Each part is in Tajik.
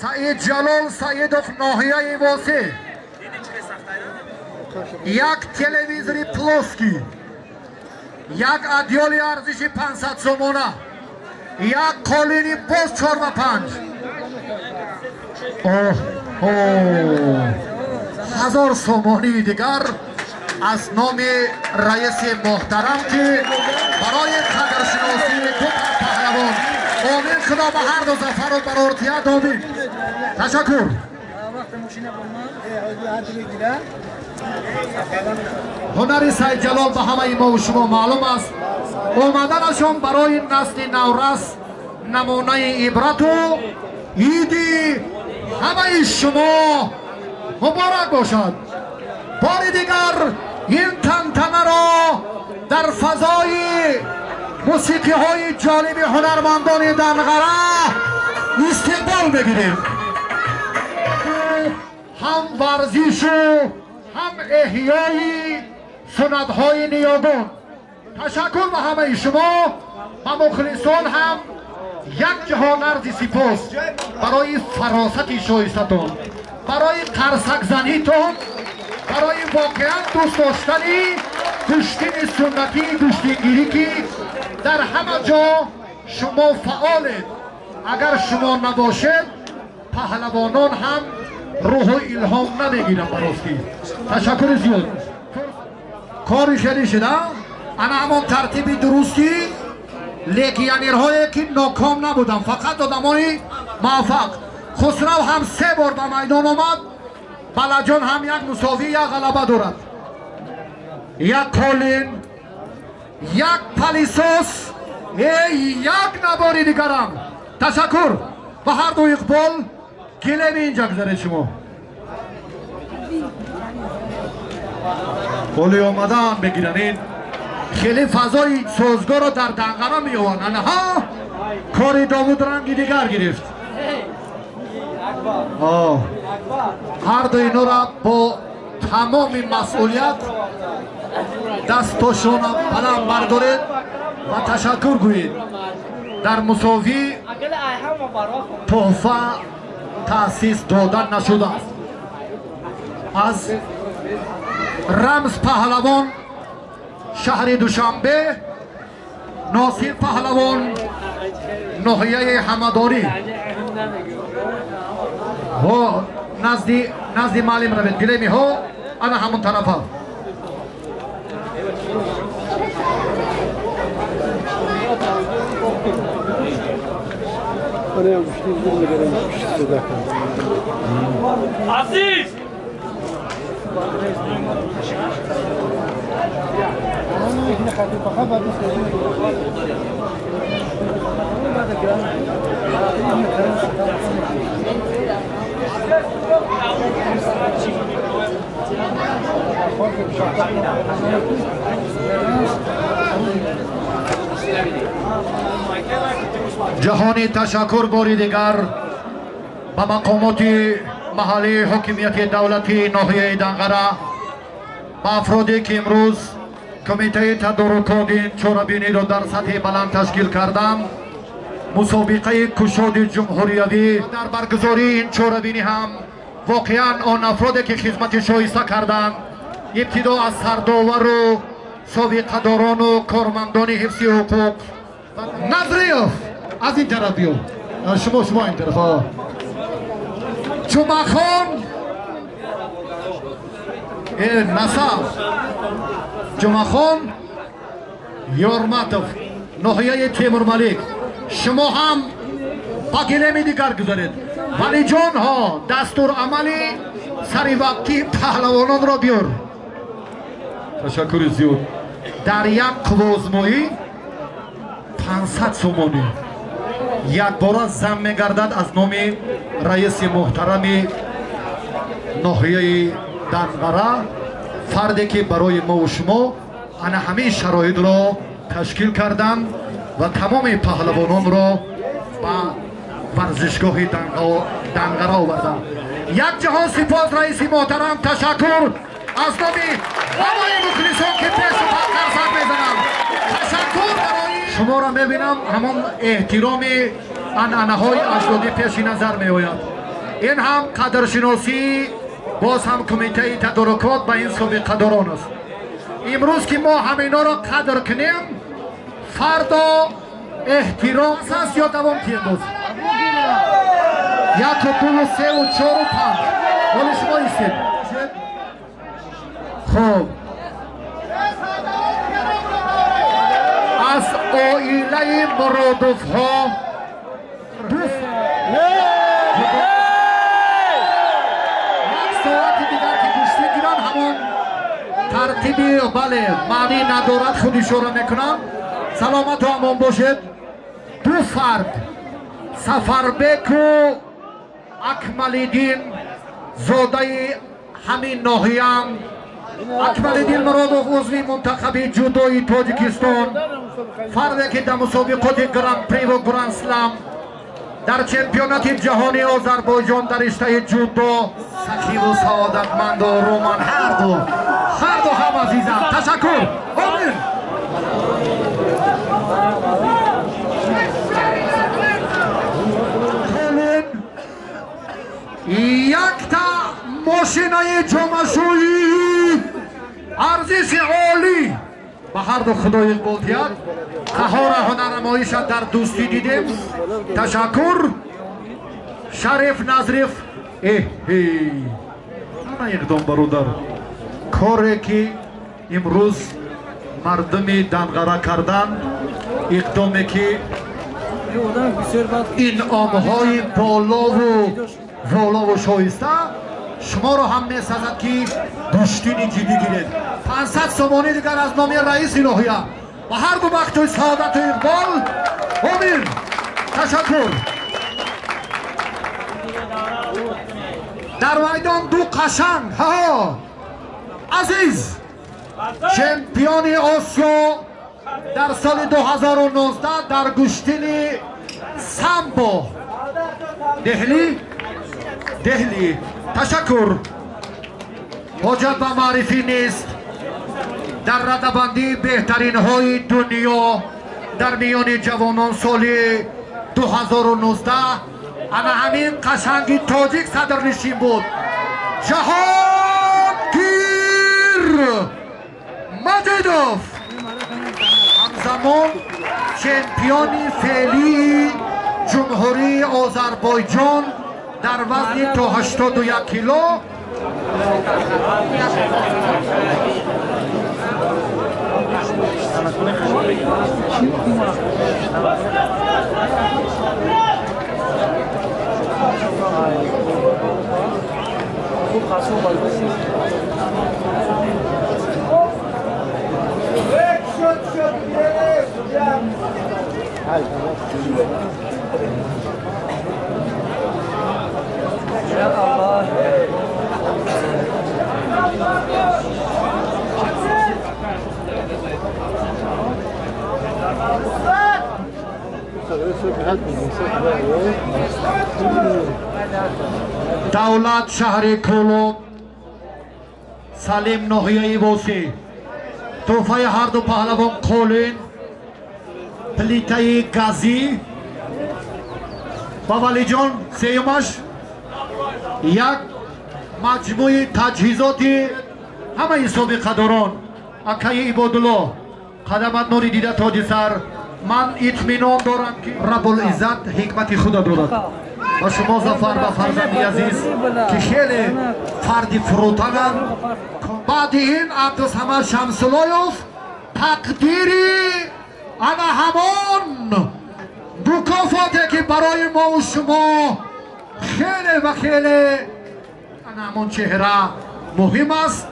Саид Ҷалол Саидов, ноҳияи Восеъ, як телевизори плоский, як адёли арзиши 500 сомона, як қолини боз 4 ва 5. Оҳ, 1000 сомонии дигар аз номи раиси муҳтарам, ки барои қадршиносии ду паҳлавон. Омин, Худо ба ҳар ду зафару барортият, омин. Ташаккур. Ҳунари Сайдҷалол ба ҳамаи мову шумо маълум аст. Омаданашон барои насли наврас намунаи ибрату иди ҳамаи шумо муборак бошад. Бори дигар ин тантанаро дар фазои мусиқиҳои ҷолиби ҳунармандони Данғара истиқбол мегирем. Ҳам варзишу ҳам эҳёи суннатҳои ниёгон. Ташаккур ба ҳамаи шумо, ба мухлисон ҳам як ҷаҳон арзи сипос барои фаросати шоистатон, барои қарсакзанитон, барои воқеан дӯст доштани гӯштини суннатии гӯштингирӣ, ки дар ҳама ҷо шумо фаъолед. Агар шумо набошед, паҳлавонон ҳам рӯҳу илҳом намегиранд. Баростӣ ташаккури зиёд. Кори хеле шуда, ана ҳамон тартиби дурусти легионерҳое ки ноком набуданд, фақат одамони муваффақ. Хусрав ҳам 3 бор ба майдон омад, Балаҷон ҳам як мусовӣ, як ғалаба дорад. Як қолин, як палисос, як набори дигарам. Ташаккур ба ҳар ду Иқбол. Гилеми инҷа гузаред шумо. Ҳоли омадан бигиранд, ин хеле фазои созгорро дар Данғара меованд. Анаҳа, кори Довуд ранги дигар гирифт. Ҳар ду инора бо тамоми масъулият дастошона баланд бардоред ва ташаккур гӯед. Дар мусовӣ тӯҳфа таъсис дода нашудааст. Аз Рамз паҳлавон, шаҳри Душанбе, Носир паҳлавон, ноҳияи Ҳамадонӣ. Назди маълим равед, гилемиҳо ана ҳамон тарафа. Aziz! Ҷаҳони ташаккур бори дигар ба мақомоти маҳаллии ҳокимияти давлатии ноҳияи Данғара, ба афроде ки имрӯз кумитаи тадорукот ин чорабиниро дар сатҳи баланд ташкил карданд. Мусобиқаи кушоди ҷумҳуриявӣ дар баргузории ин чорабинӣ ҳам воқеан он афроде ки хизмати шоиста карданд, ибтидо аз сардовару собиқадорону кормандони ҳифзи ҳуқуқ. Назриев, аз ин тараф биё, шумо ин тараф. Ҷумъахон Насаб, Ҷумъахон Ёрматов, ноҳияи Темурмалик, шумо ҳам ба гилеми дигар гузаред. Валиҷонҳо, дастурамали саривақтии паҳлавононро биёр. Ташаккури зиёд. Дар як қувозмоӣ 500 сомонӣ якбора зам мегардад аз номи раиси муҳтарами ноҳияи Данғара, фарде ки барои мову шумо ана ҳамин шароитро ташкил карданд ва тамоми паҳлавононро ба варзишгоҳи Данғара оварданд. Як ҷаҳон сипос, раиси муҳтарам, ташаккур аз номи ҳамаи мухлисон ки пешу қарсак мезананд. Ташаккур барои шуморо мебинам, ҳамон эҳтироми анъанаҳои аҷдодӣ пеши назар меояд. Ин ҳам қадршиносӣ боз ҳам кумитаи тадорукот ба ин собиқадорон аст. Имрӯз ки мо ҳаминоро қадр кунем, фардо эҳтиром аст ё давом тием боз? 1, 2, 3, 4, 5. Ҳоли шумо истед. Хуб. Аз оилаи Муродовҳо як соати дигар ки гӯштӣ гиранд, ҳамон тартиби бале маънӣ надорад, худ ишора мекунам. Саломату амон бошед. Ду фард Сафарбеку Акмалиддин зодаи ҳамин ноҳияам. Акмалиддин Муродов узви мунтахаби ҷудои Тоҷикистон, фарде ки дар мусобиқоти Гран-при ва Гранд-слам дар чемпионати ҷаҳонии Озарбойҷон дар риштаи ҷудо сахиву саодатманду роман ҳарду ҳам азизам. Ташаккур. Омин. Якта мошинаи ҷомашӯӣ арзиши олӣ ба ҳарду худои иқбол диҳад. Қаҳора ҳунарнамоиша дар дӯстӣ дидем. Ташаккур. Шариф Назриф. Эҳе, ана иқдом бародар, коре ки имрӯз мардуми Данғара кардан, иқдоме ки инъомҳои болову шоиста шуморо ҳам месазад ки гӯштини ҷиддӣ гиред. 500 сомонӣ дигар аз номи раиси ноҳия ба ҳар ду бахту саодату иқбол. Омин. Ташаккур. Дар майдон ду қашанг ҳаҳо азиз чемпиони Осиё дар соли 2019 дар гӯштини самбо Деҳлӣ. Ташаккур. Ҳоҷат ба маърифӣ нест. Дар радабандии беҳтаринҳои дунё дар миёни ҷавонон соли 2019 ана ҳамин қашанги тоҷик садрнишин буд. Ҷаҳонгир Маҷидов, ҳамзамон чемпиони феълии Ҷумҳурии Озарбойҷон дар вазни то 81 кило. Давлат шаҳри Кӯлоб, Салим ноҳияи Восӣ. Тӯҳфаи ҳарду паҳлавон қолин, плитаи газӣ ба Валиҷон сеюмаш як маҷмӯи таҷҳизоти ҳамаи собиқадорон. Акаи Ибодулло, қадамат нури дида тоҷи сар. Ман итминон дорам ки Раббулиззат ҳикмати худо дорад ва шумо зафар ба фарзанди азиз ки хеле фарди фурӯтананд. Баъди ин Абдусамад Шамсулоев тақдири ана ҳамон мукофоте ки барои мову шумо хеле ва хеле ана ҳамон чеҳра муҳим аст,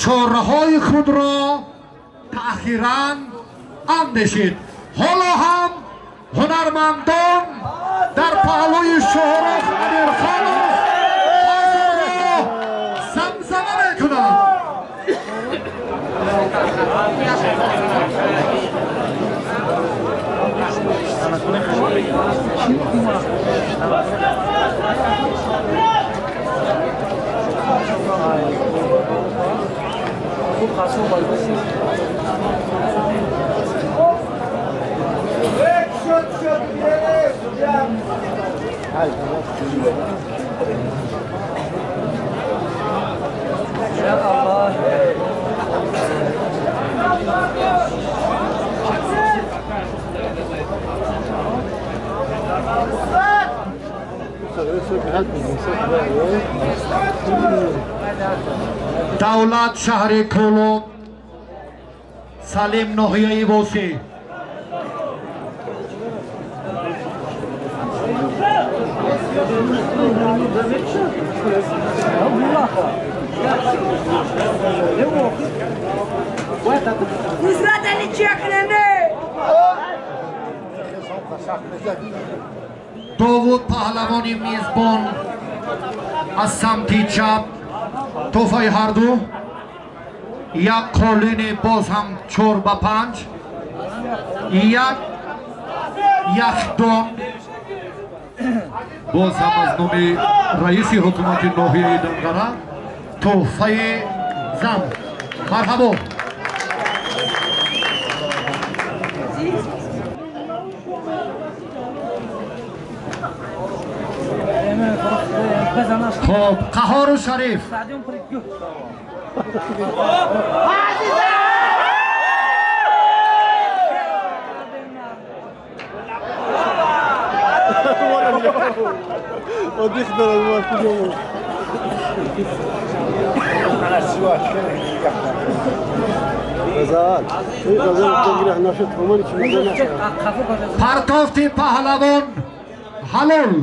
чораҳои худро таъхиран андешид. Ҳоло ҳам ҳунармандон дар паҳлӯи Шоҳрух Амирхонов ро замзама мекунанд. Давлат шаҳри Кӯлоб, Салим ноҳияи Восеъ. Довуд паҳлавони мизбон аз самти чап, тӯҳфаи ҳарду як қолини боз ҳам 4-5, як яхдон боз ҳам аз номи раиси ҳукумати ноҳияи Данғара тӯҳфаи зам. Марҳабо. Хоб, Қаҳору Шариф. Партофти паҳлавон ҳалол.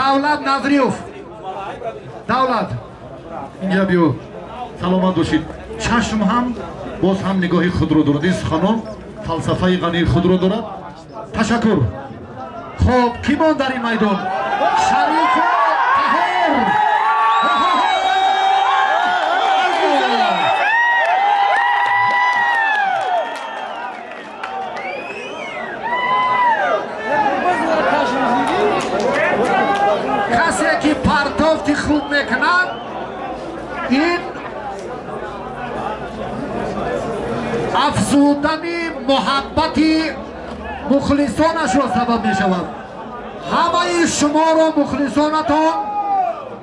Давлат Назриёв. Давлат, инҷа биё, саломат бошед. Чашм ҳам боз ҳам нигоҳи худро дорад. Ин суханон фалсафаи ғании худро дорад. Ташаккур. Хоб, кӣ монд дар ин майдон? Шарифу Қаҳор. Касе ки партофти хуб мекунад, ин афзудани муҳаббати мухлисонашро сабаб мешавад. Ҳамаи шуморо мухлисонатон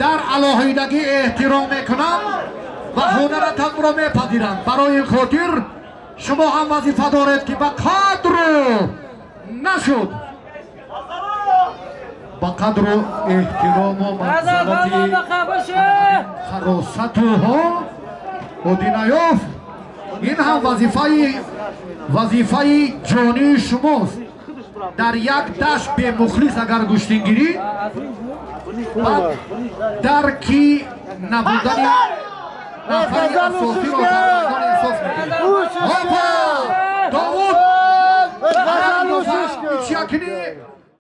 дар алоҳидагӣ эҳтиром мекунанд ва ҳунаратонро мепазиранд. Барои ин хотир шумо ҳам вазифа доред, ки ба қадру нашуд, ба қадру эҳтирому манзалати харосатуҳо Одинаёв, ин ҳам вазифаи ҷонии шумост. Дар як дашт бемухлис агар гӯштингирӣ, баъд дарки набудани нафари асосиро дар майдон эҳсос мекунед. Ҳопа! Довуд! Чиякини